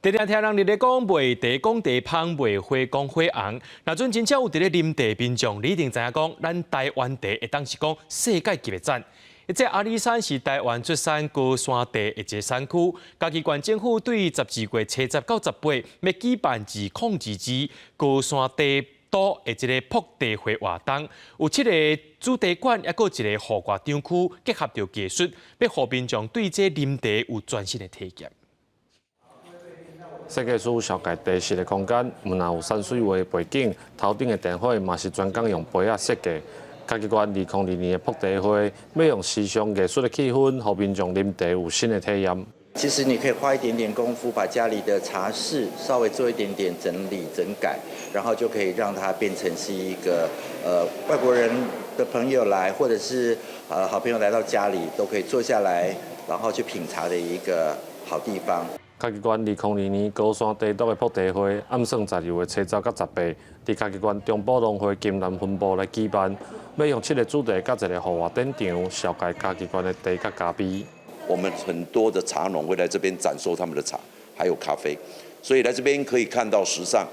定定聽人佇咧講賣茶講茶芳，賣花講花紅。若準真正有佇咧啉茶民眾，你一定知影講，咱台灣茶會當是講世界級的讚。這阿里山是台灣出產高山茶的一个產區，嘉義縣政府對12月初十到十八，欲舉辦2022高山茶都的這个曝茶會活動，有七個主題館，抑閣一個戶外展區，結合著藝術，欲予民眾對這啉茶有全新的體驗。設計師紹介茶室的空間，毋但有山水畫背景，頭頂的電火嘛是專工用杯仔設計。嘉義縣2022的曝茶會，欲用時尚藝術的氣氛，予民眾啉茶有新的體驗。其實你可以花一點點功夫，把家裡的茶室稍微做一點點整理整改，然後就可以讓它變成是一個外國人的朋友來，或者是好朋友來到家裡，都可以坐下來，然後去品茶的一個好地方。嘉義縣2022高山茶都的曝茶會，暗算12月初十到十八，佇嘉義縣中埔農會金蘭分部來舉辦，欲用七个主題佮一个戶外展場，紹介嘉義縣的茶佮咖啡。我們很多的茶農會來這邊展售他們的茶，還有咖啡，所以來這邊可以看到時尚，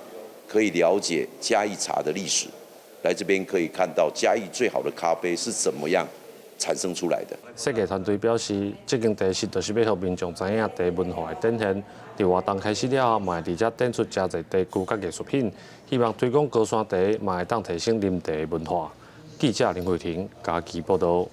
可以了解嘉義茶的歷史，來這邊可以看到嘉義最好的咖啡是怎麼樣產生出來的。設計團隊表示，這間茶室就是欲予民眾知影茶文化的展現。佇活動開始了後，嘛會佇遮展出誠濟茶具佮藝術品，希望推廣高山茶，嘛會當提升啉茶的文化。記者林慧婷嘉義報導。